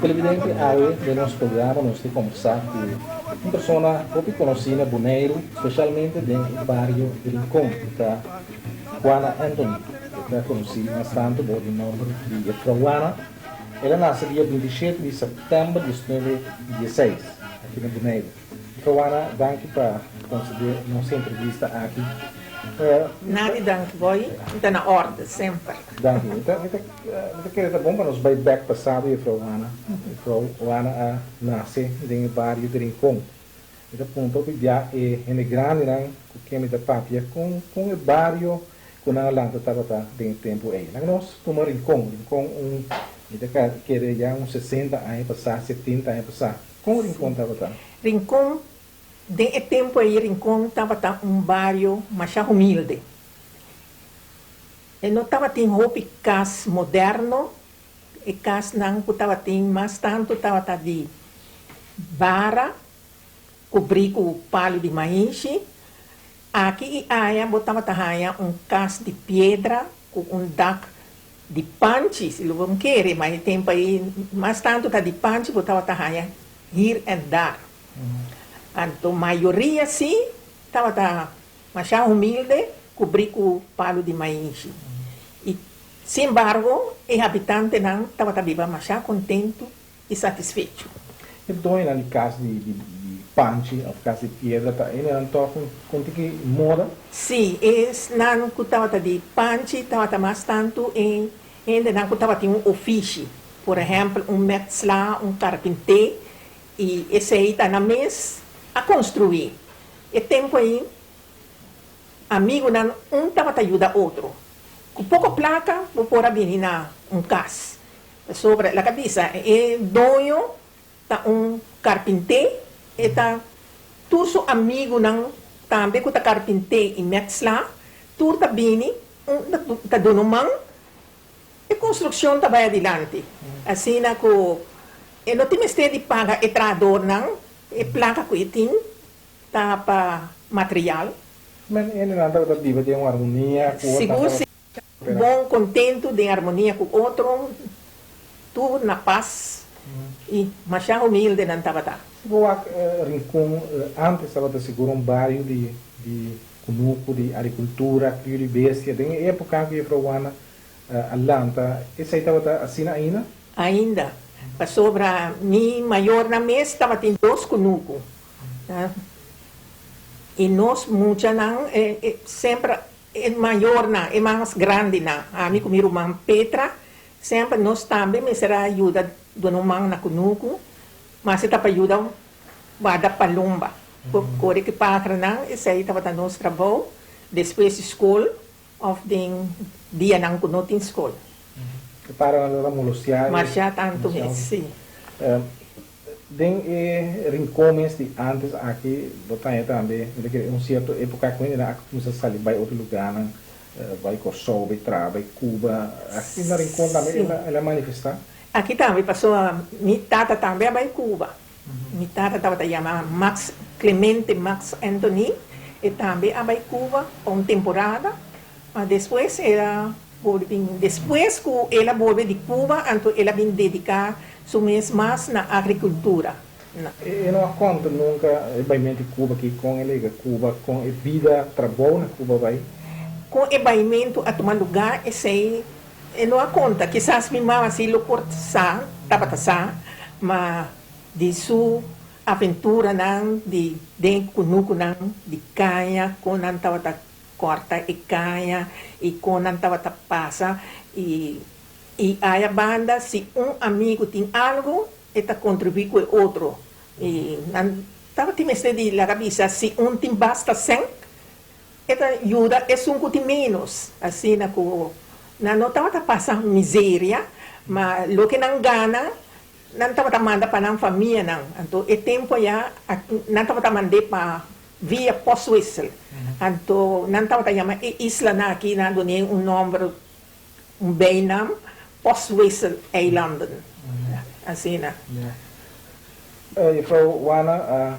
Televidente, awe den nos programa nos ta kombersá ku un persona hopi konosí na Boneiru, spesialmente den e bario di Rincon, ku ta Juana Anthony. E ta konosí mas tantu bou di nòmber di Jefrouw Juana. El a nase dia 27 di sèptèmber 1916 aki na Boneiru. Jefrouw Juana, danki pa konsedé nos e entrevista aki. Nadi danki boy, mi ta na orde semper. Danki. Mi ta mi ta mi ta kere ta bon pa nos bai bek pasado Jefrouw Juana. Jefrouw Juana a nase den e bario di Rincon. Mi ta puntra hopi bia e hende grandinan ku ken mi ta papia kon kon e bario ku nan a lanta tabata den e tempu ei. Laga nos tuma Rincon. Rincon un mi ta kere ya un 60 aña pasá, 70 aña pasá. Kon Rincon tabata? Rincon Den e tempu ei Rincon tabata un bario masha humilde. E no tabatin hopi kas moderno, e kasnan ku tabatin mas tantu tabata di bara kubrí ku palu di maishi. Aki i aya bo tabata haña un kas di piedra ku un dak di panchi, si lo bo kere, ma e tempu ei mas tantu ta di panchi bo tabata haña hier en daar. Anto mayoria sí tabata masha humilde, kubrí ku palu di maishi. I sin embargo e habitantenan tabata biba masha kontentu i satisfecho. E doñonan di kas di panchi òf kas di piedra ta enenan tòg un tiki moda? Sí, esnan ku tabata di panchi tabata mas tantu e hendenan ku tabatin un ofishi, por ehèmpel un mètslá, un karpinté. I esei ta nan mes a konstruí. E tempu ei amigunan un tabata yuda otro. Ku poko plaka bo por a bini na un kas. Pasobra laga bisa e doño ta un karpinté, e ta tur su amigunan tambe ku ta karpinté i mètslá, tur ta bini, un ta duna un man. E konstrukshon ta bai adilanti, asina ku e no tin mester di paga e trahadornan, e plaka ku e tin ta pa material. Men hendenan tabata biba den un armonia ku otro. Sigur si, bon kontentu den armonia ku otro, tur na pas i masha humilde nan tabata. Si bo wak Rincon antes tabata sigur un bario di kunuku, di agrikultura, krio di bestia. Den e epoka ku Jefrouw Juana a lanta, esei tabata asina ainda? Ainda, pasobra mi mayornan mes tabatin dos kunuku. I nos muchanan semper e mayornan, e mas grandinan, ami ku mi ruman Petra, semper nos tambe mester a yuda duna un man na kunuku, mas e ta pa yuda warda palomba. Kore ku e pakranan, esei tabata nos trabou despues di skol. Of den dianan ku no tin skol. E paranan lo ta molostia e. Masha tantu mes, si. Den e rincon mes di antes aki bo ta haña tambe, mi ta kere un sierto epoca ku hendenan a kuminsá sali bai otro lugarnan, bai Kòrsou, bai traha, bai Cuba. Aki na Rincon tambe el a manifestá? Aki tambe, pasobra mi tata tambe a bai Cuba. Mi tata tabata yama Max Clemente Max Anthony, e tambe a bai Cuba pa un temporada, ma despues el a bolbe bin, despues cu el a bolbe di Cuba anto el a bin dedica su mes mas na agricultura. Na. E no a conta nunca e baimento di Cuba aki, con el yega Cuba, con e bida trabou na Cuba bai. Con e baimento a tuma lugar esey E no a konta, kisas mi mama si lo por sa, tabata sa, ma di su aventuranan di den kunukunan di kaña, kon nan tabata kòrta e kaña i kon nan tabata pasa i i aya banda si un amigu tin algu e ta kontribuí ku e otro i nan tabatin mester di laga bisa si un tin basta sèn. E ta yuda esun ku tin ménos, asina ku nan no tabata pasa miseria, ma loke nan gana Nan tabata manda pa nan famianan. Anto e tempu aya nan tabata mand'é pa via postwissel. Anto nan tabata yama e islanan aki, nan a dun'é un nòmber, un bijnaam, Postwisseleilanden. Asina. Juffrouw Juana a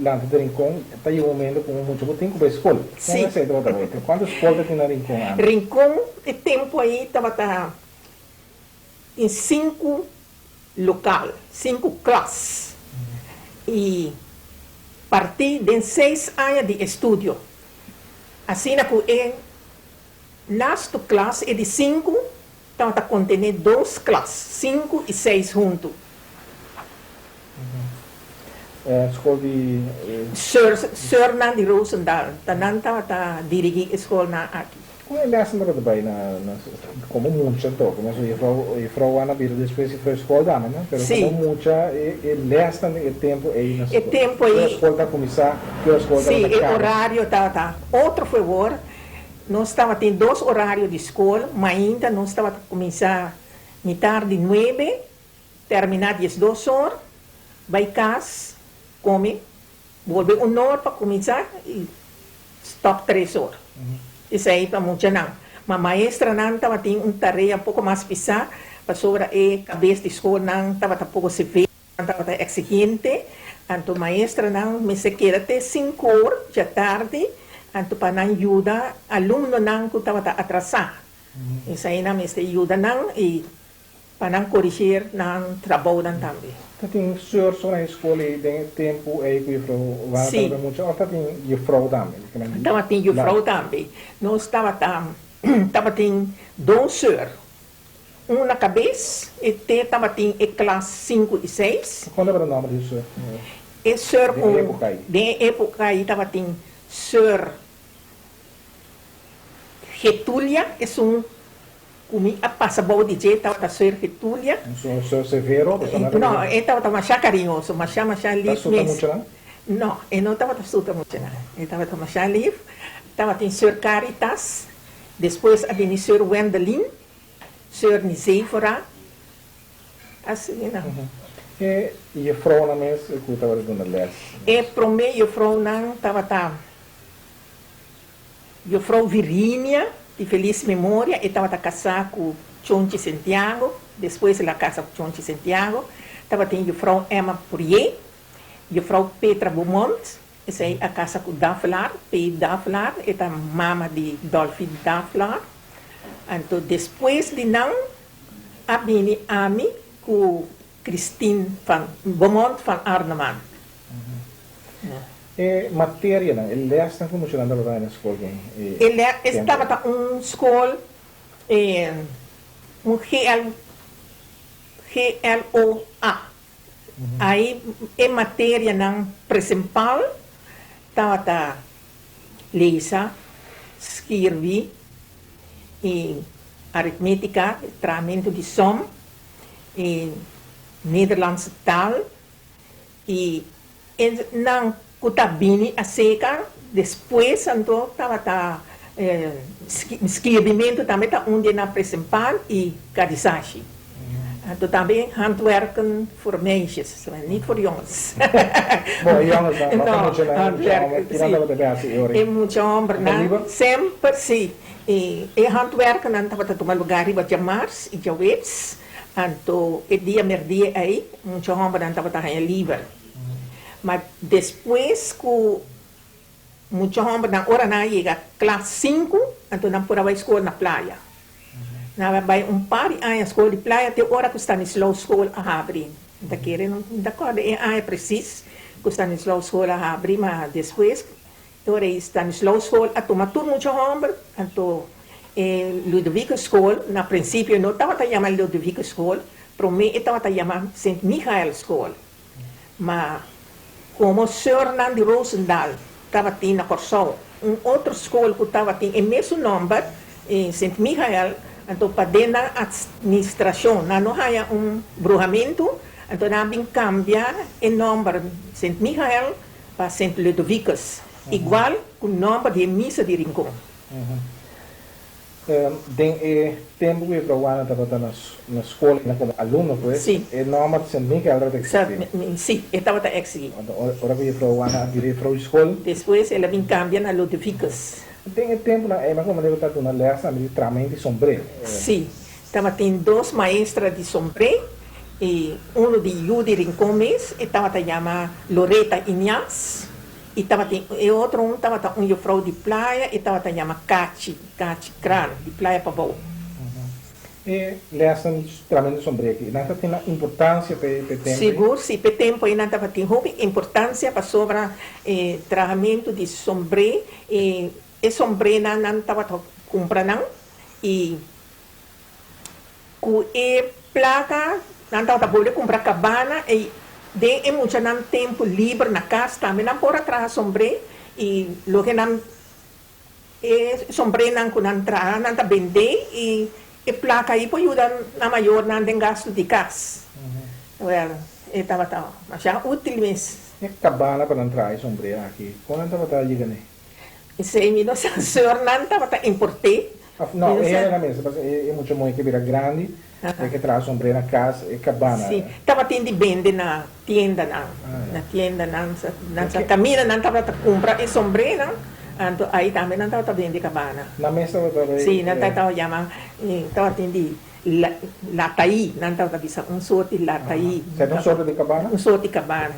lanta di Rincon, ta yega un momento ku un mucha bo tin ku bai skol. Kon esei tabata bai? Kuantu skol ta tin na Rincon antes? Rincon e tempu ei tabata Tin sinku lokal, sinku klas, i partí den seis aña di estudio. Asina ku e lastu klas, e di sinku, tabata kontené dos klas, sinku i seis huntu. Skol di. Sùrnan di Roosendaal, ta nan tabata dirigí e skolnan aki. Kon e lèsnan tabata bai na komo mucha anto? Komo su jefrou jefrou a bira despues jefrou e skol dame no? Pero komo mucha e e lèsnan den e tempu ei na skol. E tempu ei. Ki ora skol ta kuminsá, ki ora skol tabata kaba? Si, e orario tabata otro fewor. Nos tabatin dos orario di skol, mainta nos tabata kuminsá mitar di nuebe, terminá diesdos or, bai kas, kome, Bolbe un or pa kuminsá i stòp tres or. Esei pa muchanan. Ma maestranan tabatin un tarea poko mas pisá pasobra e kabes di skolnan tabata poko severo, nan tabata eksigente. Anto maestranan mester keda te sinku or djatardi anto pa nan yuda alumnonan ku tabata atrasá. Esei nan mester yuda nan i Pa nan korigir nan trabounan tambe. Ta tin soortnan na e skol ei den e tempu ei ku jufrou Wanda tabata mucha òf ta tin jufrou tambe? Tabatin jufrou tambe. Nos tabata tabatin dos soort. Un na kabes e te tabatin e klas sinku i seis. Kon tabata nòmber di e soort? E soort Den e époka ei. Den e époka ei tabatin soort Getulia esun Ku mi a pasa bou di dje tabata Soeur Getulia. Un soeur severo? No, e tabata masha kariñoso, masha masha lif mes. Ta suta muchanan? No, e no tabata suta muchanan. E tabata masha lif. Tabatin Soeur Caritas, despues a bini Soeur Wendelin, Soeur Nisefora, asina. E jefrounan mes ku tabata duna les? E promé jefrounan tabata. Jufrou Virginia, di felis memoria, e tabata kasá ku Chonchi Sentiago, despues el a kasa ku Chonchi Sentiago. Tabatin Jufrou Emma Pourier, Jufrou Petra Beaumont, esei a kasa ku Davelaar, P. Davelaar, e ta mama di Dolfie Davelaar. Anto despues di nan a bini ami ku Christine van Beaumont van Arneman. E materianan, e lèsnan ku muchanan tabata haña na skol den e E lè, es tempu ei? tabata un skol, un GL, GLOA. Ai e materianan presimpal tabata lesa, skirbi i aritmétika, trahamentu di sòm, i Nederlandse taal i E nan ku ta bini aserka despues anto tabata skirbimentu tambe ta un di e nan presimpal i kadisashi. Anto tambe handwerken voor meisjes, niet voor jongens. Bo, e jongens nan, no ta mucha nan, mucha homber, kinan tabata be hasi e ora ei? E mucha hombernan semper si. E handwerkennan tabata tuma lugar riba djamars i djaweps. Anto e dia merdia ei mucha hòmbernan tabata haña liber. Ma despues ku mucha hòmbernan ora nan a yega klas sinku, anto nan por a bai skol na playa. Nan a bai un par di aña skol di playa te ora ku Stanislaus School a habri. Mi ta kere, mi ta kòrda e aña presis ku Stanislaus School a habri, ma despues E ora ei Stanislaus School a tuma tur mucha hòmber, anto e Ludovicus School, na prinsipio no tabata yama Ludovicus School, promé e tabata yama Sint Michael School. Ma komo sùrnan di Roosendaal tabatin na Kòrsou un otro skol ku tabatin e mesun nòmber, Sint Michael, anto pa den nan atministrashon nan no haña un bruhamentu, anto nan a bin kambia e nòmber Sint Michael Pa Sint Ludovicus, igual ku nòmber di e misa di Rincon. Den e tempu ku Juffrouw Juana tabata na skol komo alumno pues, e nòmber Sint Michael tabata eksistí. Sí, e tabata eksistí. Ora ku Juffrouw Juana a bira juffrouw di skol. Despues el a bin kambia na Ludovicus. Den e tempunan ei, mi a ta duna lès tambe di tramento di sombré. Sí, tabatin dos maestra di sombré i unu di yu di Rincon mes, e tabata yama Loreta Iñaz. I tabatin e otro un tabata un jufrou di playa e tabata yama Kachi, Kachi Kran, di Playa Pabou. E lèsnan di tramentu sombré aki, nan ta tin nan importansia pa e tempu ei? Sigur si, pa e tempu ei nan tabatin hopi importansia pasobra e trahamentu di sombré, e sombrénan nan tabata kumpra nan i Ku e plaka nan tabata bolbe kumpra kabana i den e muchanan tempu liber na kas tambe nan por a traha sombré i loke nan e sombrénan ku nan traha nan ta bendé i e plaka ei por yuda nan mayornan den gastu di kas. Wèl, e tabata masha útil mes. E kabana pa nan traha e sombré aki, kon nan tabata yega n'e? Esei mi no sa, seurnan tabata import'é. Of no, e hende na mesa, pasobra e mucha muhé ke bira grandi, e ke traha sombré na kas, e kabana. Sí, tabatin di bende na tiendanan, na tiendanan, nan sa kaminda nan tabata kumpra e sombrénan, anto ai tambe nan tabata bende kabana. Na mes tabata bay. Sí, nan tabata yama, tabatin di lataí, nan tabata bisa un sorti lataí. Sa ta un sorto di kabana? Un sorti kabana,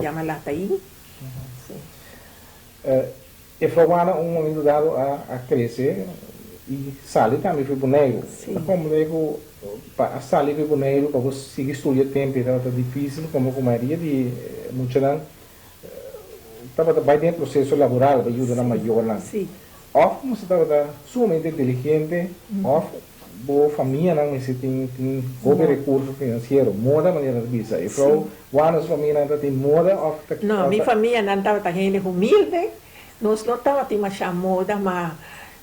yama lataí, sí. E Frowana un momento dado a crece y sali tambe fi Boneiru. Ta comprende cu pa a sali fi Boneiru pa bo sigui studia tempo e tabata dificil como cu mayoria di muchanan tabata bay den e proceso laboral pa yuda nan mayornan. Of mester tabata sumamente inteligente of Bo famianan mester tin tin hopi recurso financiero. Moda manera ta bisa. E vrouw Juana su famianan ta tin moda of ta. No, mi famianan tabata hende humilde. Nos no tabatin masha moda, ma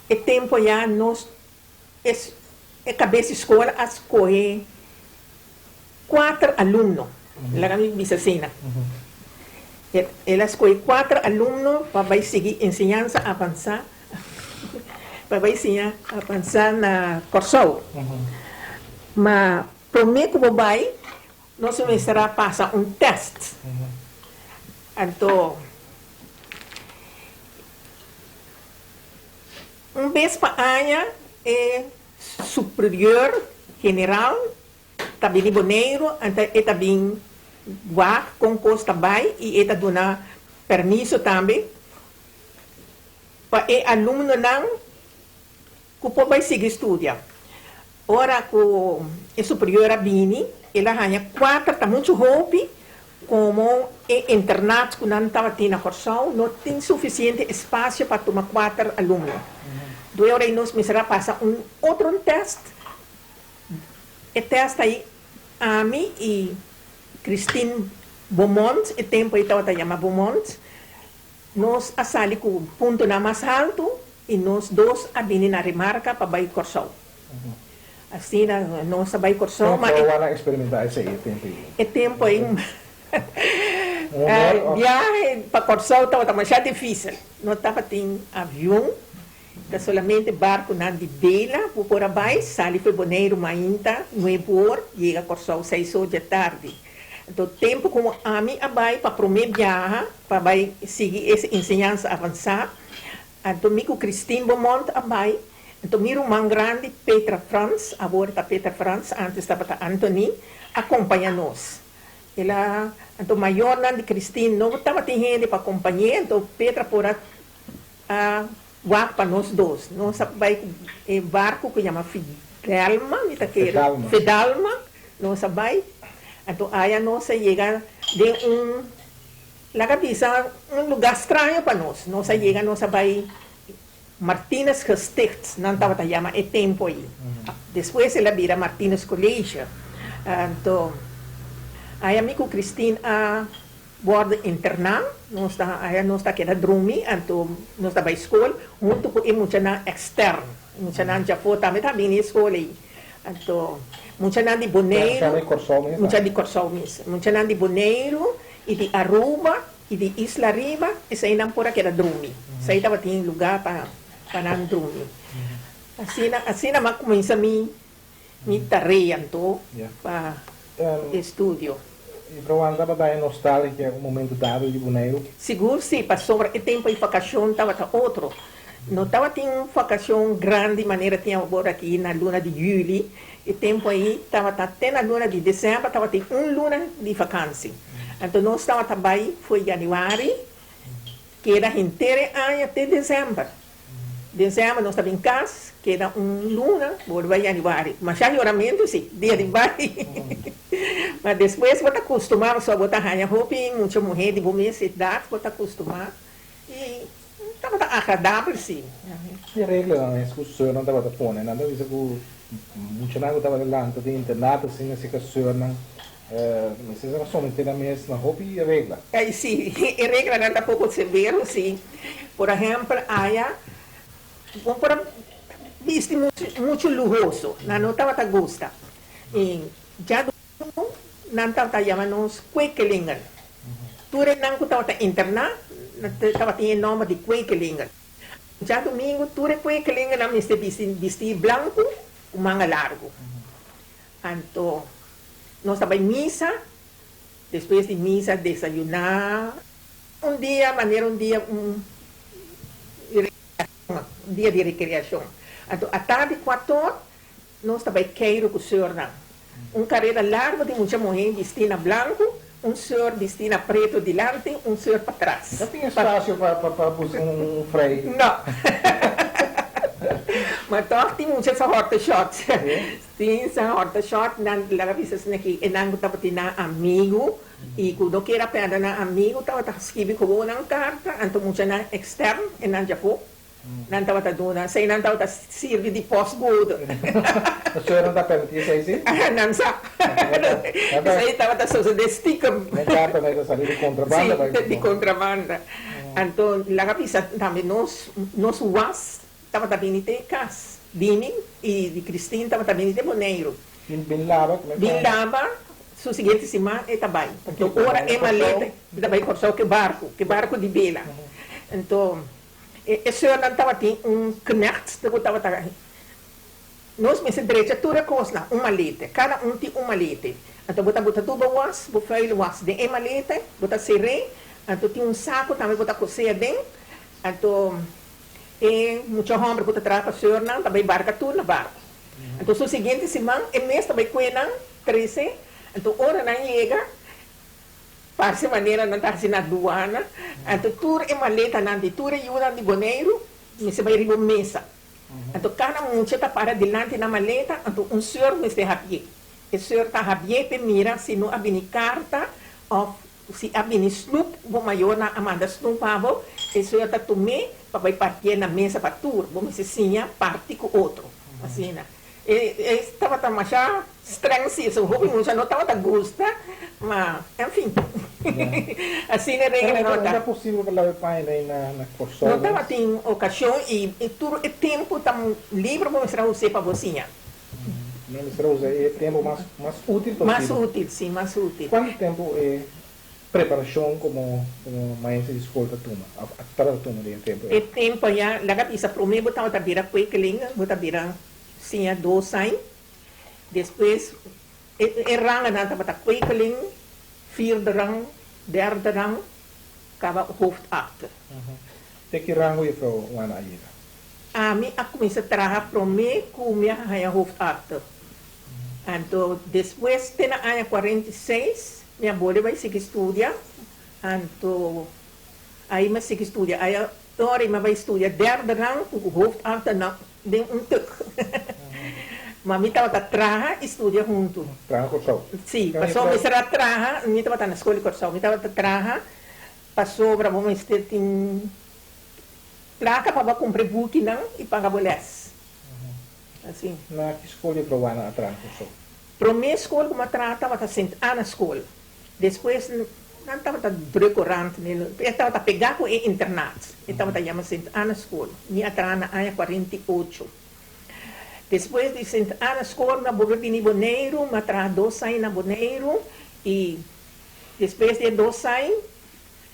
e tempo ya nos e cabes di school a scoge cuater alumno. Laga mi bisa asina. El a scoge cuater alumno pa bay sigui enseñansa avansa. Pa bai siña avansa na Kòrsou. Ma promé ku bo bai, nos mester a pasa un tèst. Anto, un bes pa aña e superior general ta bini Boneiru, anto e ta bin wak kon kos ta bai i e ta duna permiso tambe. Pa e alumnonan ku por bai sigui studia. Ora ku e superior a bini, el a haña kuater ta muchu hopi, komo e internat ku nan tabatin na Kòrsou no tin sufisiente espasio pa tuma kuater alumno. Due ora ei nos mester a pasa un otro tèst. E tèst ei ami i Christine Beaumont, e tempu ei tabata yama Beaumont, Nos a sali ku puntonan mas haltu i nos dos a bini na remarka pa bai Kòrsou. Asina nos a bai Kòrsou, ma e. Kon a eksperimentá esei e tempu ei? E tempu ei biahe pa Kòrsou tabata masha difísil. No tabatin avion, ta solamente barkunan di bela bo por a bai, sali for Boneiru mainta nuebe or, yega Kòrsou seis or dje tardi. Anto tempu ku ami a bai pa promé biaha pa bai sigui es enseñansa avansá, anto mi ku Christine Beaumont a bai, anto mi ruman grandi Petra Frans, awor ta Petra Frans, antes tabata Anthony, a kompañá nos. El a, anto mayornan di Christine no tabatin hende pa kompañ'é, anto Petra por a a wak pa nos dos. Nos a bai ku e barku ku yama Fidelma, mi ta kere, Fedalma. Nos a bai, anto aya nos a yega den un, laga bisa, un lugá straño pa nos. Nos a yega, nos a bai Martinus Gesticht, nan tabata yama e tempu ei. Despues el a bira Martinus College. Anto, aya mi ku Christine a wòrdu interná, nos ta, aya nos ta keda drumi, anto nos ta bai skol huntu ku e muchanan ekstern, muchanan djafó tambe ta bini e skol ei. Anto, muchanan di Boneiru, mucha di Kòrsou mes, muchanan di Boneiru i di Aruba i di Isla Riba, eseinan por a keda drumi. Esei tabatin lugá pa pa nan drumi. Asina, asina m'a kuminsá mi mi tarea anto pa estudio. Juffrouw Wanda tabata e nostalgia un momento dado di Boneiru? Sigur si, pasobra e tempu ei vakashon tabata otro. No tabatin un vakashon grandi manera tin awor aki na luna di juli. E tempu ei tabata te na luna di desèmber tabatin un luna di vakansi. Anto nos tabata bai fo'i yanüari keda henter e aña te desèmber. Desèmber nos ta bin kas, keda un luna, bolbe bai yanüari. Masha yoramentu si, dia di bai. Ma despues bo ta kustumá pasobra bo ta haña hopi mucha muhé di bo mes edat, bo ta kustumá i tabata agradabel si. E reglanan es ku sùrnan tabata pone, nan ta bisa ku muchanan ku tabata lanta den internato asina si ka sùrnan mester a someté nan mes na hopi regla. Ay si, e reglanan ta poko severo si. Por ehempel aya bo por a bisti muchu luhoso, nan no tabata gusta. I djadumingu nan tabata yama nos kwekelingen. Tur esnan ku tabata interná tabatin e nòmber di kwekelingen. Djadumingu tur e kwekelingennan mester bisti bisti blanku ku manga largu. Anto nos ta bai misa, despues di misa desayuná un dia manera un dia un un dia di rekreashon. Anto atardi kuator nos ta bai keiru ku seurnan. Un karera largu di mucha muhé bistí na blanku, un seur bistí na pretu dilanti, un seur patras. No tin espasio pa pa buska un frei? No. Ma tòg tin mucha sa hòrta shòt. Tin sa hòrta shòt, nan laga bisa asina ki e nan ku tabatin nan amigu i ku no kier a pèrdè nan amigu tabata skibi ku bo nan karta, anto muchanan ekstern e nan djafó. Nan tabata duna, esei nan tabata sirbi di postbode. Pasobra nan ta permití esei sí? Nan sa. Esei tabata sosodé stiekem. Nan karta nan ta sali di kontrabanda bai. Sí, di kontrabanda. Anto laga bisa tambe nos, nos was tabata bini te kas di mi i di Christine tabata bini te Boneiru. Bin laba. Bin laba, su siguiente siman e ta bai. Anto ora e maleta, e ta bai Kòrsou ku e barku, ku e barku di bela. Anto. E seurnan tabatin un knecht ku tabata Nos mester drecha tur e kosnan, un malete, kada un tin un malete. Anto bo ta buta tur bo was, bo vuil was den e malete, bo ta ser'é, anto tin un saku tambe bo ta kosé aden. Anto e mucha hòmber ku ta traha pa seurnan ta bai barka tur na barku. Anto su siguiente siman e mes ta bai kue nan, trese, anto ora nan yega, Parse manera nan ta hasi na duana, anto tur e maletanan di tur e yunan di Boneiru mester bai riba un mesa. Anto kada mucha ta para dilanti nan maleta, anto un seur mester habié. E seur ta habié p'e mira si no a bini karta òf si a bini snoep, bo mayornan a manda snoep pa bo, e seur ta tum'é pa bai partié na mesa pa tur. Bo mester siña parti ku otro. Asina. E e tabata masha streng si, so hopi mucha no tabata gusta, ma en fin, asina e regla no ta. No ta posibel pa laba e paña den na na Kòrsou No tabatin okashon i tur e tempu ta libre bo mester a us'é pa bo siña. No mester a usa e tempu mas mas útil posibel. Mas útil, si, mas útil. Kuantu tempu e preparashon komo komo maestra di skol ta tuma òf a tabata tuma den e tempu ei? E tempu aya, laga bisa promé bo tabata bira kwekeling, bo ta bira siña dos aña, despues e e ranganan tabata kwekeling, vierde rang, derde rang, kaba hoofdakte. Te ki rango juffrouw Juana a yega? Ami a kuminsá traha promé ku mi a haña hoofdakte. Anto despues te na aña 46 mi a bolbe bai sigui studia, anto ai mi a sigui studia, ai a ora mi a bai studia derde rang ku hoofdakte na den un tuk. Ma mi tabata traha i studia huntu. Traha Kòrsou? Si, pasobra mi mester a traha, mi tabata na skol di Kòrsou, mi tabata traha pasobra bo mester tin plaka pa bo kumpra e bukinan i paga bo lès. Así. Na ki skol juffrouw Wana a traha Kòrsou? Promé skol ku mi a traha tabata Sint Anna Skol. Despues nan tabata druk orant, e tabata pegá ku e internat. E tabata yama Sint Anna Skol. Mi a traha na aña 48. Despues di Sint Anna Skol mi a bolbe bini Boneiru, mi a traha dos aña na Boneiru i despues di e dos aña,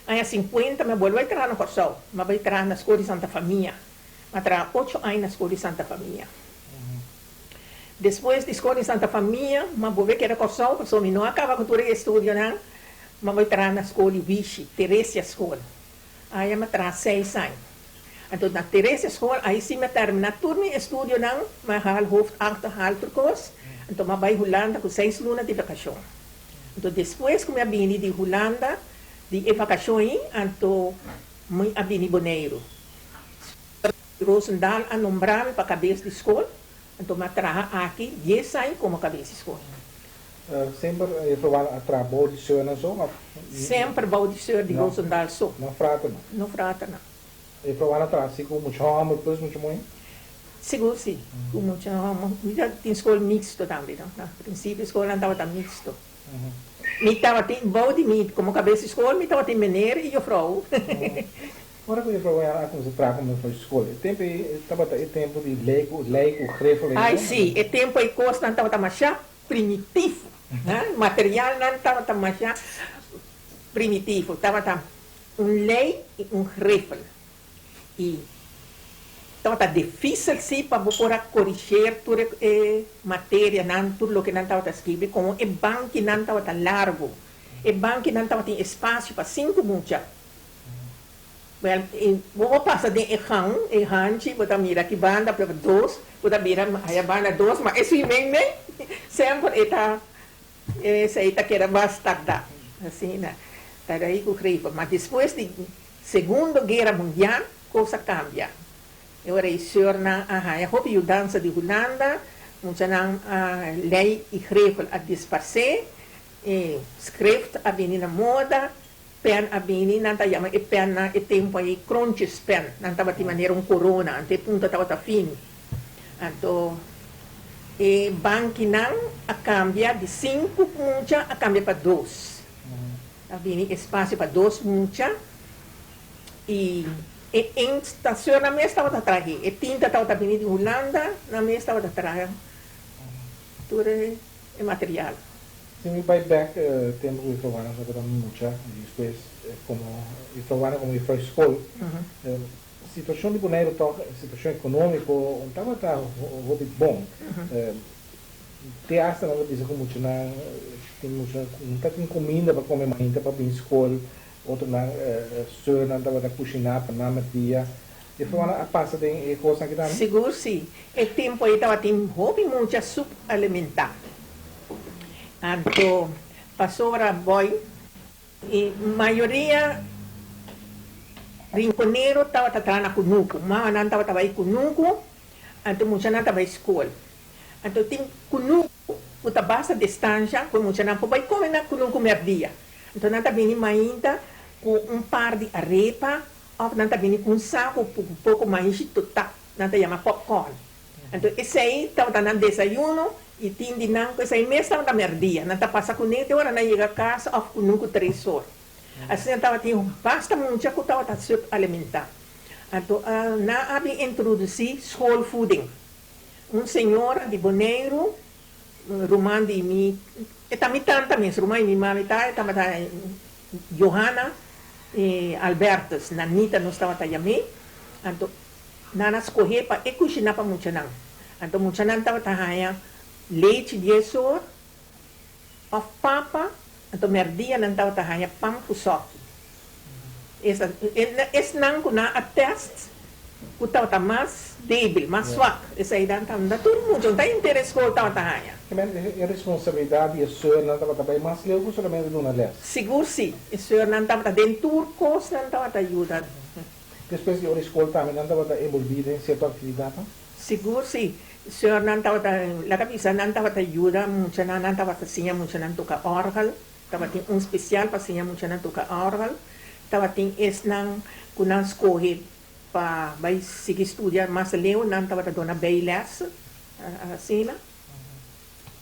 aña 50, mi a bolbe bai traha na Kòrsou. Mi a bai traha na skol di Santa Famia. M'a traha ocho aña na skol di Santa Famia. Despues di skol di Santa Famia, m'a bolbe keda Kòrsou pasobra mi no a kaba ku tur e estudionan. M'a bai traha na skol di Wishi, Teresia Skol. Aya m'a traha seis aña. Anto na Teresia Skol, ai si m'a terminá tur mi estudionan, m'a haal hoofd acht, haal tur kos. Anto m'a bai Hulanda ku seis luna di vakashon. Anto despues ku mi a bini di Hulanda, di e vakashon ei, anto mi a bini Boneiru. Rosendaal a nombrá mi pa kabes di skol, anto mi a traha aki dies aña komo kabes di skol. Semper juffrouw Wanda a traha bou di seurnan so of? Semper bou di seur di Rosendaal so. No fraternan? No fraternan. Juffrouw Wanda a traha si ku mucha hòmber plus mucha muhé? Sigur si, ku mucha hòmber. Mi ta tin skol miksto tambe no. Na prinsipio skolnan tabata miksto. Mi tabatin bou di mi komo kabes di skol mi tabatin meneer i juffrouw. Ora ku juffrouw Wena a kuminsá traha komo juffrouw di skol, e tempu ei tabata e tempu di lei ku lei ku grefel ainda? Ai sí, e tempu ei kosnan tabata mashá primitivo, materialnan tabata mashá primitivo, tabata un lei i un grefel. I tabata difísil sí pa bo por a korisher tur e materianan, tur loke nan tabata skibi, komo e bankinan tabata largu, e bankinan tabatin espasio pa sinku mucha. Wel, bo por pasa den e gang, e hanchi, bo ta mira aki banda pa dos, bo ta bira aya banda dos, ma esui mei mei semper e ta, esei ta keda mas tarda. Asina ta rei ku grefa. Ma despues di Segundo Guera Mundial kos a kambia. E ora e seurnan a haña hopi yudansa di Hulanda, muchanan a lei i grevel a disparsé, e skrift a bini na moda, Pen a bini, nan ta yama e pennan e tempu ei kroontjespen. Nan tabatin manera un korona, anto e punta tabata fini. Anto e bankinan a kambia di sinku mucha a kambia pa dos. A bini espasio pa dos mucha i e inkt ta seur nan mes tabata trahe. E tinta tabata bini di Hulanda, nan mes tabata traha tur e material. Si mi bai bek tempu ku Juffrouw Wanda tabata mucha i despues komo Juffrouw Wanda komo juffrouw di skol, situashon di Boneiru tòg, situashon ekonómiko un tabata hopi bon. Te asta nan ta bisa ku muchanan tin mucha ku no ta tin kuminda pa kome mainta pa bin skol, otronan sùrnan tabata kushiná pa nan mèrdia. Juffrouw Wanda a pasa den e kosnan aki tambe? Sigur si. E tempu ei tabatin hopi mucha supalimentá. Anto pasobra boy e mayoria rinconero tabata traha na kunuku. Mamanan tabata bai kunuku, anto muchanan ta bai skol. Anto tin kunuku ku ta basta distansha ku e muchanan por bai kome na kunuku mèrdia. Anto nan ta bini mainta ku un par di arepa òf nan ta bini ku un saku ku poko maishi totá. Nan ta yama popcorn. Anto esei tabata nan desayuno i tin di nan ku esei mes tabata mèrdia. Nan ta pasa kuné te ora nan yega kas òf kunuku ku tres or. Asina tabatin basta mucha ku tabata subalimentá. Anto nan a bin introdusí schoolvoeding. Un señora di Boneiru, ruman di mi, e ta mi tanta mes, ruman di mi mami ta, e tabata Johanna Albertus, Nanita nos tabata yam'é. Anto nan a skohé pa e kushiná pa muchanan. Anto muchanan tabata haña lechi dies or òf papa, anto mèrdia nan tabata haña pan ku sòki. Esa, esnan ku nan a tèst ku tabata mas débil, mas swak, esei nan tabata tur mucha, un ta henter e skol tabata haña. E responsabilidat di e sùrnan tabata bai mas leu ku solamente duna lès. Sigur si, e sùrnan tabata den tur kos nan tabata yuda. Despues di ora di skol tambe nan tabata enbolbí den sierto aktividatnan? Sigur si. Sùrnan tabata, laga bisa, nan tabata yuda muchanan, nan tabata siña muchanan toka òrgel. Tabatin un spesial pa siña muchanan toka òrgel. Tabatin esnan ku nan skohe pa bai sigui studia mas leu, nan tabata duna bijles, asina.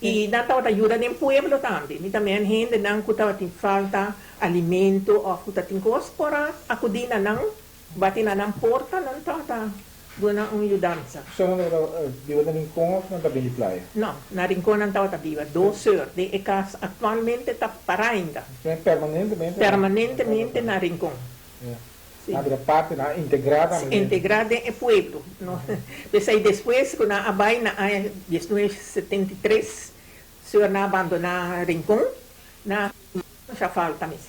I nan tabata yuda den pueblo tambe. Mi ta meen hendenan ku tabatin falta alimento òf ku tatin kos por a akudí na nan, bati na nan porta, nan tabata duna un yudansa. Sor nan tabata biba na Rincon òf nan ta bin di playa? No, na Rincon nan tabata biba. Dos sor den e kas aktualmente ta pará ainda. Permanentemente? Permanentemente na Rincon. Ya. Nan a bira parti, nan a integrá tambe den. Integrá den e pueblo. No. P'esei despues ku nan a bai na aña 1973, seur nan a bandoná Rincon, nan a masha falta mes.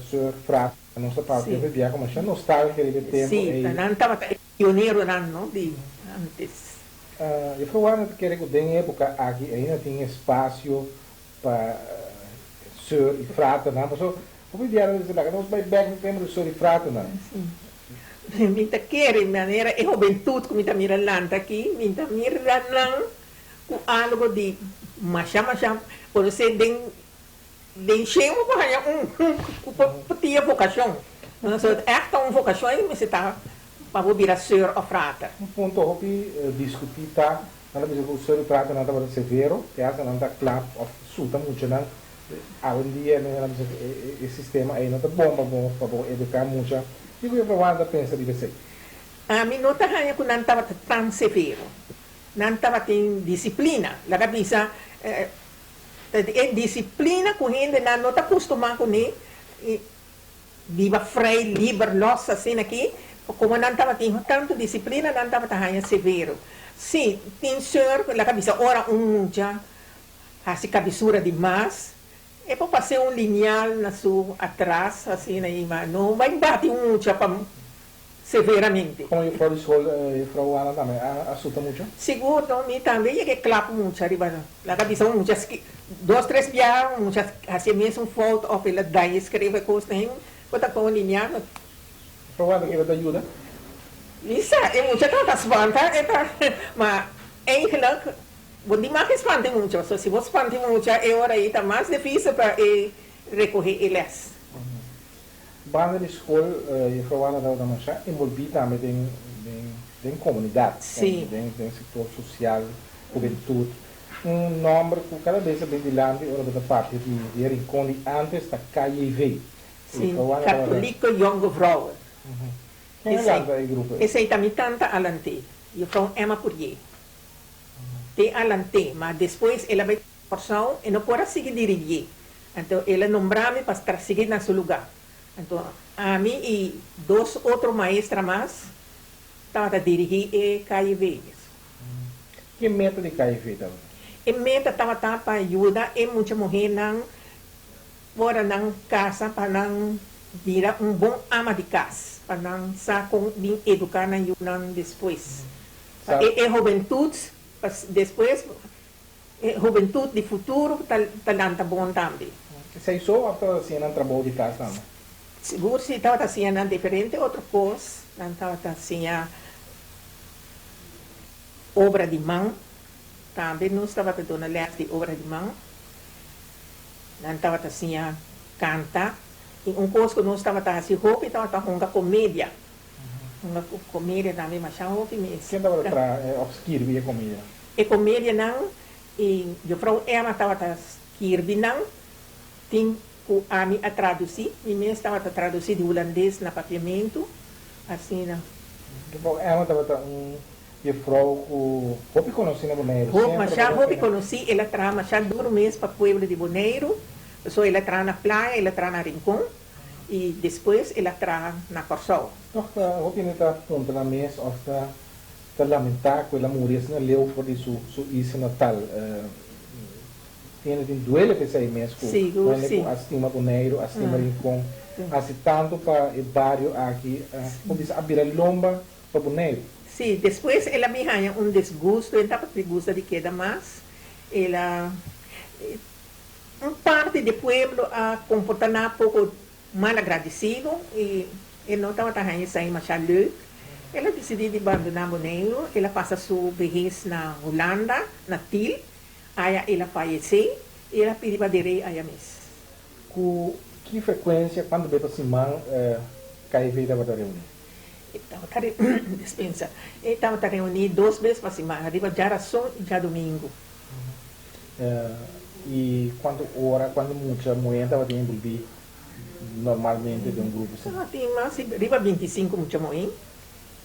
Seur Frater, nos ta papia hopi bia ku masha nostalgia riba e tempu Sí, ei. nan tabata e pioneronan, no, di antes. Juffrouw Warner ta kere ku den e epoka aki ainda tin espasio pa seur i fraternan, pasobra hopi biaha nan ta bisa laga nos bai bek na tempu di seur i fraternan. Sí. Mi ta kere manera e hobentut ku mi ta mira lanta aki, mi ta mira nan ku algo di masha masha por esei den den shemu por haña un ku por tin e vokashon. So ègt ta un vokashon ei mester ta pa bo bira seur òf frater. Un punto hopi diskutí ta Nan ta bisa ku seur i fraternan tabata severo, te hasta nan ta klap òf suta muchanan. Awendia nan ta bisa ku e sistema ei no ta bon pa bo pa bo eduká mucha. Kiko Jufrou Juana ta pensa riba esei? Ami no ta haña ku nan tabata tan severo. Nan tabatin disiplina. Laga bisa e disiplina ku hendenan no ta kustumá kuné. Biba vrij, liber, los asina aki, como nan tabatin tanto disciplina nan tabata haña severo. Si, tin seur, laga bisa ora un mucha haci cabisura di mas, e por pas'é un linial na su atras asina y ma no bay bati un mucha pa severamente. Como juffrouw di school, juffrouw Juana tambe a suta mucha? Sigur no, mi tambe yega e klap mucha riba laga bisa un mucha dos tres bia un mucha haci e mesun fout of el a daña escribe cos na hen bo ta pon lineal no. Juffrouw Juana kiko ta yuda? Mi sa e mucha tabata spanta e ta ma eigenlijk bo di mag spanta e mucha pasobra si bo spanta e mucha e ora ei ta mas dificil pa e recoge e les. Banda di skol, Juffrouw Wanda tabata masha enbolbí tambe den den komunidat, den den sektor sosial, hubentut. Un nòmber ku kada bes a bin dilanti ora bo ta papia di di e rincon di ántes ta KJV. Sí, Katholieke Jonge Vrouwen. Ken a lanta e grupo ei? Esei ta mi tanta a lant'é, Juffrouw Emma Pourier. Te a lant'é, ma despues el a bai Kòrsou, e no por a sigui dirigié. Anto el a nombra mi pa tra sigui na su lugá. Anto ami i dos otro maestra mas tabata dirigí e KJV. Ki meta di KJV tabata? E meta tabata pa yuda e mucha muhénan ora nan kasa pa nan bira un bon ama di kas, pa nan sa kon bin eduká nan yunan despues. Pa e hobentut pa despues E hubentut di futuro ta lanta bon tambe. Esei so of tabata siña nan trabou di kas tambe? Sigur si tabata siña nan diferente otro kos. Nan tabata siña obra di man tambe. Nos tabata duna lès di obra di man. Nan tabata siña kanta. I un kos ku nos tabata hasi hopi tabata hunga komedia. Hunga komedia tambe masha hopi mes. Ken tabata traha òf skirbi e komedia? E komedianan i Juffrouw Emma tabata skirbi nan, tin ku ami a tradusí, mi mes tabata tradusí di hulandes na papiamentu, asina. Juffrouw Emma tabata un juffrouw ku hopi konosí na Boneiru, Hopi, semper masha tabata hopi tene. konosí, el a traha masha duru mes pa pueblo di Boneiru, pasobra el a traha na Playa, el a traha na Rincon i despues el a traha na Kòrsou. Tòg ta hopi hende ta puntra nan mes òf ta Ta lamentá ku el a muri asina leu for di su su isla natal. Tiene tin duele p'esei mes ku Sigur, hende si. ku a stima Boneiru, a stima Rincon, hasi tantu pa e bario aki, por bisa a bira lomba pa Boneiru. Sí, despues el a bin haña un desgusto, el tabata di gusta di keda mas. El a, un parti di pueblo a komportá nan poko Malagradesido i e no tabata haña esei masha leuk. El a disidí di bandoná Boneiru, el a pasa su behes na Hulanda, na Tiel. Aya el a fayesé i el a pidi pa der'é aya mes. Ku ki frekuensia, kuantu bes pa siman KIV tabata reuní? E tabata dispensa. E tabata reuní dos bes pa siman, riba djarason i djadumingu. I kuantu ora, kuantu mucha muhé tabatin enbolbí normalmente den un grupo asina? Tabatin mas di riba 25 mucha muhé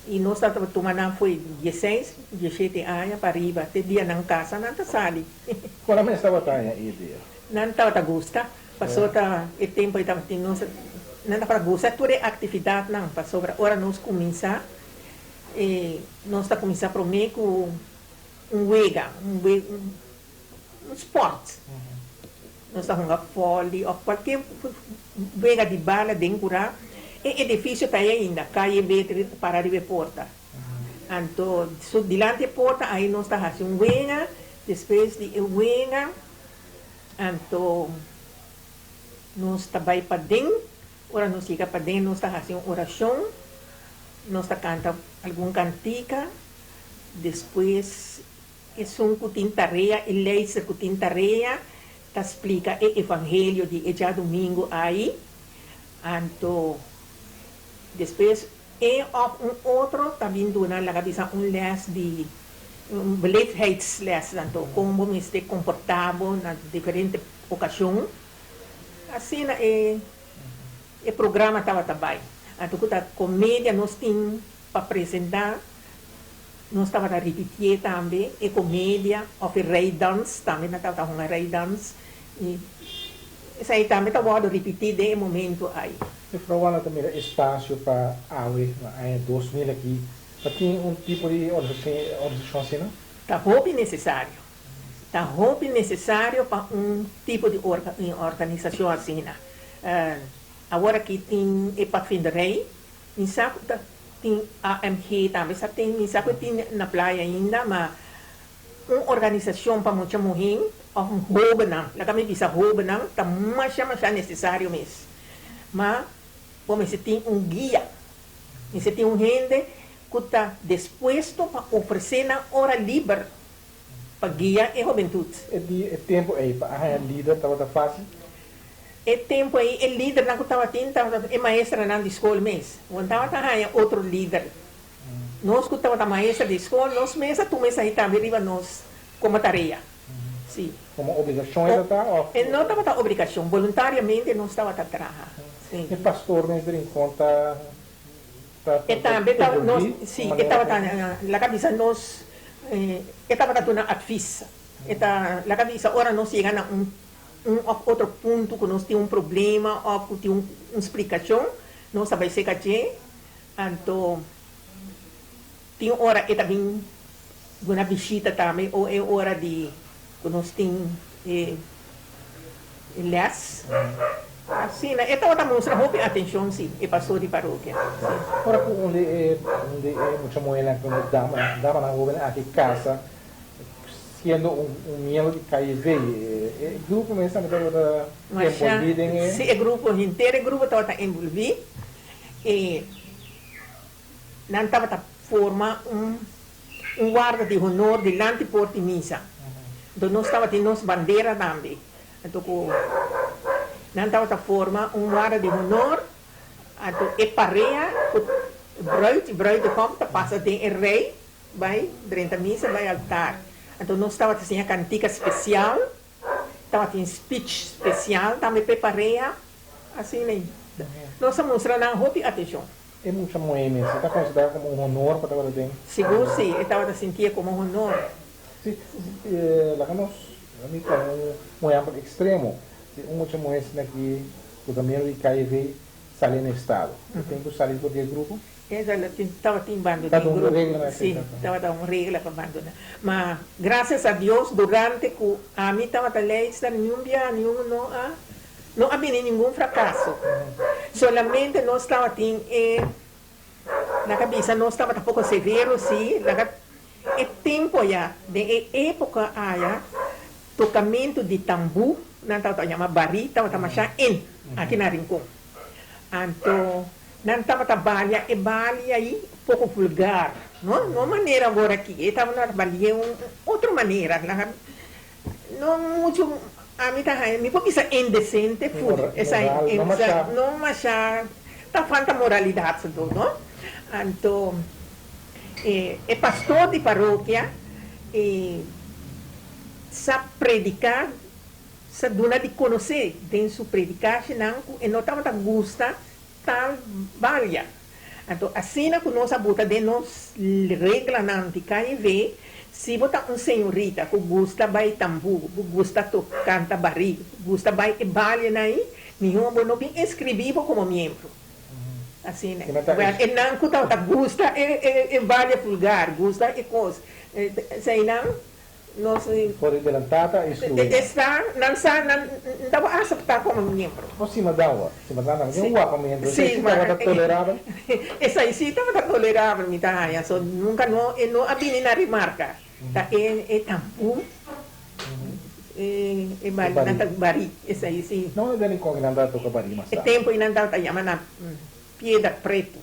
i nos tabata tuma nan fo'i dieseis, dieshete aña pa riba te dia nan kasa nan ta sali. Kon nan mes tabata haña e idea? Nan tabata gusta, pasobra ta e tempu ei tabatin nos. Nan tabata gusta tur e aktividatnan pasobra ora nos kuminsá e nos ta kuminsá promé ku un wega, un un spòrt. Nos ta hunga vòli òf kualke wega di bala den kurá. E edifisio ta ei ainda, Kaye Beter para riba e porta. Anto su dilanti e porta ai nos ta hasi un wega, despues di e wega anto nos ta bai paden, ora nos yega paden nos ta hasi un orashon, nos ta kanta algun kantika, despues esun ku tin tarea, e leister ku tin tarea ta splika e evangelio di e djadumingu ai, anto despues E òf un otro ta bin duna laga bisa un lès di un beleefdheidsles anto kon bo mester komportá bo na diferente okashon. Asina e e programa tabata bai. Anto ku ta komedia nos tin pa presentá nos tabata ripitié tambe e komedia òf e reidans tambe nan tabata hunga reidans i esei tambe ta wòrdu ripití den e momento ai. Mevrouw Wanda ta mira espasio pa awe na aña 2000 aki pa tin un tipo di organisashon asina? Ta hopi nesesario. Ta hopi nesesario pa un tipo di organisashon asina. Awor aki tin e padvinderij, mi sa ku ta tin AMG tambe sa tin, mi sa ku e tin na playa ainda, ma un organisashon pa mucha muhé òf hóbennan, laga mi bisa hóbennan, ta masha masha nesesario mes. Ma bo mester tin un guia, mester tin un hende ku ta despuesto pa ofresé nan ora liber pa guia e hobentut. E di e tempu ei pa a haña lider tabata fásil? E tempu ei e lidernan ku tabatin tabata e maestranan di skol mes. Bo no tabata haña otro lider. Nos ku tabata maestra di skol, nos mes a tuma esaki tambe riba nos komo tarea. Sí. Komo obligashon e ta ta òf? E no tabata obligashon, boluntariamente nos tabata traha. Sí. E pastor mes di Rincon ta ta E tambe ta nos, envolví sí, un e manera tabata ku. laga bisa nos, e tabata duna advis. E ta laga bisa ora nos yega na un un òf otro punto ku nos tin un problema òf ku tin un un splikashon, nos ta bai seka dje, anto tin ora e ta bin Duna bishita tambe o e ora di ku nos tin e lès. Asina e tabata mustra hopi atenshon si, e pastor di parokia. Si. Ora ku un di e un di e mucha muhénan ku nos dama damanan hóbennan aki kasa siendo un un miembro di KIV e grupo mes tambe tabata envolví den e. Si e grupo henter e grupo tabata envolví e. Nan tabata forma un un warda di honor dilanti por di misa. Anto nos tabatin nos bandera tambe. Anto ku nan tabata forma un warda di honor, anto e parea ku bruid i bruidegom ta pasa den e rei bai drenta misa bai altar. Anto nos tabata siña kantika spesial, tabatin speech spesial tambe pa e parea. Asina nos a mustra nan hopi atenshon. E mucha muhé mes e ta konsiderá komo un honor pa tabata den. Sigur si, e tabata sintié komo un honor. Si, laga nos mi pone un ehèmpel ekstremo. Si un mucha muhé asina aki ku ta miembro di KIV sali na estado, e tin ku sali for di e grupo? E tabatin bandoná e grupo. Si, tabata un regla pa bandoná. Ma grasias a Dios durante ku ami tabata leidster niun bia niun no a No a bini ningun frakaso. Solamente nos tabatin e, nan a bisa nos tabata poko severo si, nan a, e tempo aya, den e epoka aya, tokamentu di tambú, nan tabata yama barí, tabata masha in aki na Rincon. Anto nan tabata balia e balia ei poko vulgar, no, no manera awor aki, e tabata balia un otro manera, nan a. No mucho ami ta haña, mi por bisa indecente fu esai no masha ta falta moralidad anto no. Anto e pastor di parokia e sa predica sa duna di conoce den su predicashinan cu e no tabata gusta tal balia. Anto asina ku nos a buta den nos reglanan di KNV, si bo ta un señorita ku gusta bai tambú, ku gusta to kanta barí, ku gusta bai e balianan ei, Mihó bo no bin inskribí bo komo miembro. Asina. Wèl, e nan ku tabata gusta e balia vulgar, gusta e kos, eseinan nos. For di delantá ta instruí nan. Esta, nan sa, nan tabata aseptá komo miembro. O simadan wak. Simadan tabata un wak pa miembro. Esei sí tabata tolerabel? Esei sí tabata tolerabel, mi ta haña. So, nunka no, e no a bini na remarka. Ta e tambú. E barí, nan ta barí, esei si. No e rincon ku nan ta toka barí mas E tardi. tempu ei nan tabata yama na Piedra Pretu,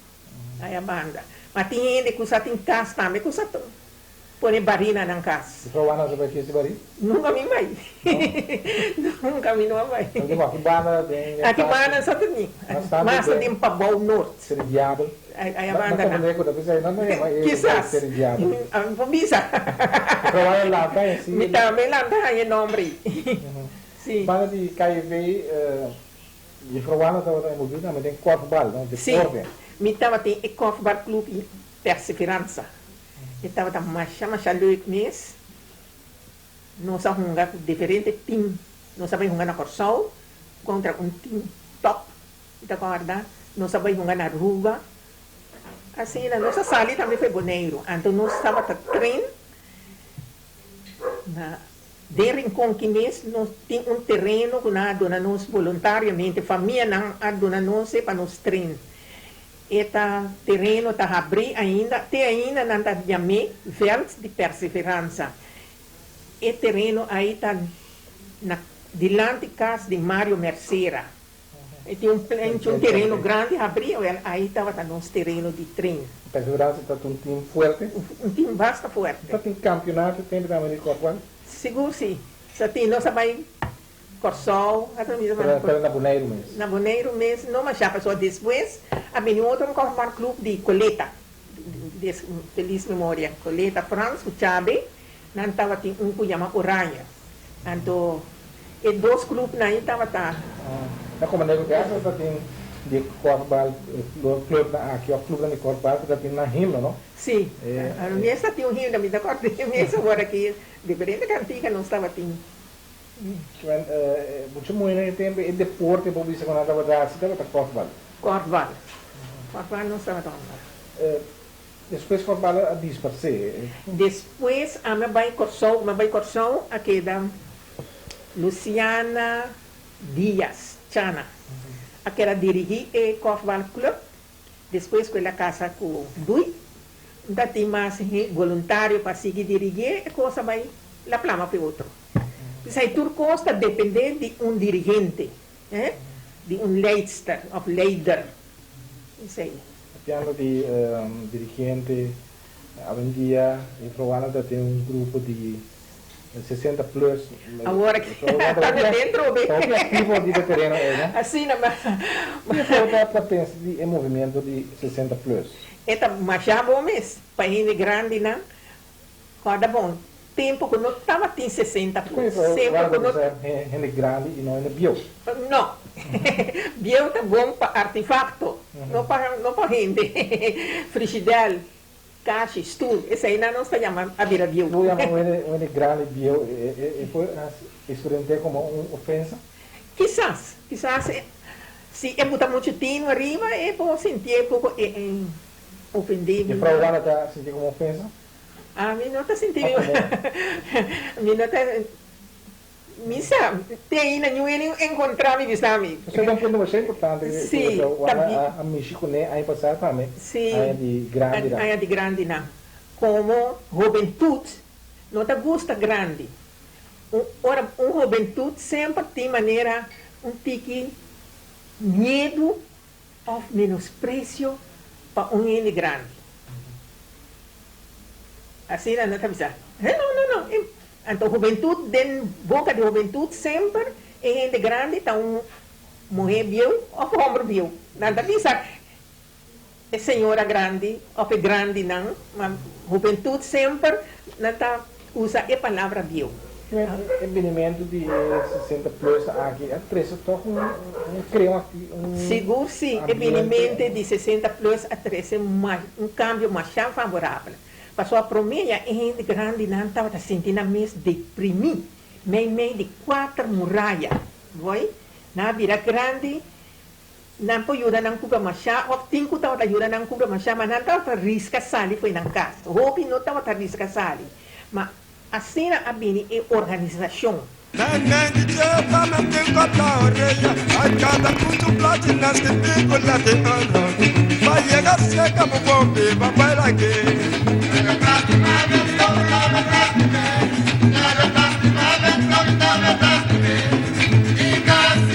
aya banda. Ma tin hende ku sa tin kas tambe ku sa pone barí na nan kas. Juffrouw Wanna sa bai fiesta di barí? Nunka mi bai. Nunka mi no a bai. Nan di aki banda den Aki banda sa ta ni. Mas Mas ta den Pabou Noord. Seri Diabel. Aya Na banda comprende nan. cu ta bisa nan no yama e Kisas. Seri Diabel. Ami por bisa. Juffrouw Wanna lanta en si. Mi tambe lanta haña e nomber ei. Si. Banda di KIV Juffrouw Wanna tabata envolvi tambe den korfbal, no? Si. Deporte. Mi tabatin e korfbalclub Perseveranza. E tabata masha masha leuk mes. Nos a hunga ku diferente tim. Nos a bai hunga na Kòrsou kontra un tim tòp, mi ta kòrda. Nos a bai hunga na Aruba. Asina, nos a sali tambe for Boneiru. Anto nos tabata tren na den Rincon ki mes nos tin un tereno ku nan a duna nos boluntariamente, famianan a duna nos e pa nos tren. E ta tereno ta habrí ainda, te ainda nan ta yam'é Veld di Perseveransa. E tereno ei ta na dilanti kas di Mario Mercera. E tin un plenchi, un tereno grandi habrí, awel ei tabata nos tereno di tren. Perseveransa ta un tim fuerte? Un tim basta fuerte. Ta tin kampionato tempu tambe di korfbal? Sigur si. Sa tin, nos a bai Kòrsou, a ta bisa Pero pero na Boneiru mes. Na Boneiru mes no masha pasobra despues a bini otro korfbal club di Coleta, de feliz memoria, Coleta Frans ku Chabe, nan tabatin un ku yama Oranje. Anto e dos clubnan ei tabata. Na Komandé ku Kèrsas ta tin di korfbal clubnan aki òf clubnan di korfbal ku ta tin nan himno no? Si, mes ta tin un himno, mi ta kòrda mes awor aki diferente kantika nos tabatin. Swen, mucha muhé e tempu e deporte bo bisa ku nan tabata hasi tabata kòfbal. Kòfbal. Kòfbal nos tabata hunga. Despues kòfbal a disparsé. Despues ami a bai Kòrsou, mi a bai Kòrsou a keda Luciana Diaz, Chana, a keda dirigí e kòfbal club. Despues ku el a kasa ku Dui, N ta tin mas boluntario pa sigui dirigié e kos a bai la plama p'e otro. P'esei tur kos ta dependé di un dirigente, di un leidster òf leider. Esei. Papiando di dirigente, awendia Infrawana ta tin un grupo di 60 plus. Awor aki ta den dentro be. Ta hopi activo riba e tereno ei, no? Asina, ma. Kiko bo ta pensa di e movimiento di 60 plus? E ta masha bon mes pa hende grandinan. Kòrda bon, tempu ku no tabatin 60 plus, semper ku no. Hende grandi i no hende bieu. No. Bieu ta bon pa artefakto, no pa no pa hende. Frishidèl, kashi, stul, eseinan nos ta yama a bira bieu. Bo yama un hende un hende grandi bieu, e por eksperiment'é komo un ofensa? Kisas, kisas si e buta muchu tinu ariba e por sintié poko ofendí. Juffrouw Wanda ta sintié komo ofensa? Ami no ta sinti mi, mi no ta, mi sa, te ainda niun hende encontra mi bisa mi. Esei ta un punto masha importante ku juffrouw Wanda a mishi kuné aña pasá tambe, aña di grandinan. Sí, aña di grandinan. Komo hobentut no ta gusta grandi. Un ora un hobentut semper tin manera un tiki miedu òf menospresio pa un hende grandi. Asina nan ta bisa, He, no, no, no. Anto hubentut, den boka di hubentut semper e hende grandi ta un muhé bieu òf hòmber bieu. Nan ta bisa e señora grandi òf e grandinan, ma hubentut semper nan ta usa e palabra bieu. E binimentu di e 60 plus aki a trese tòg un un krea un Sigur si, e binimentu di 60 plus a trese un kambio masha favorabel. Pasobra promé ya e hende grandinan tabata sinti nan mes deprimí meimei di kuater muraya. Boy. Nan a bira grandi, nan por yuda nan kubra mashá òf tin ku tabata yuda nan kubra mashá, ma nan tabata riska sali fo'i nan kas. Hopi no tabata riska sali. Ma asina a bini e organisashon.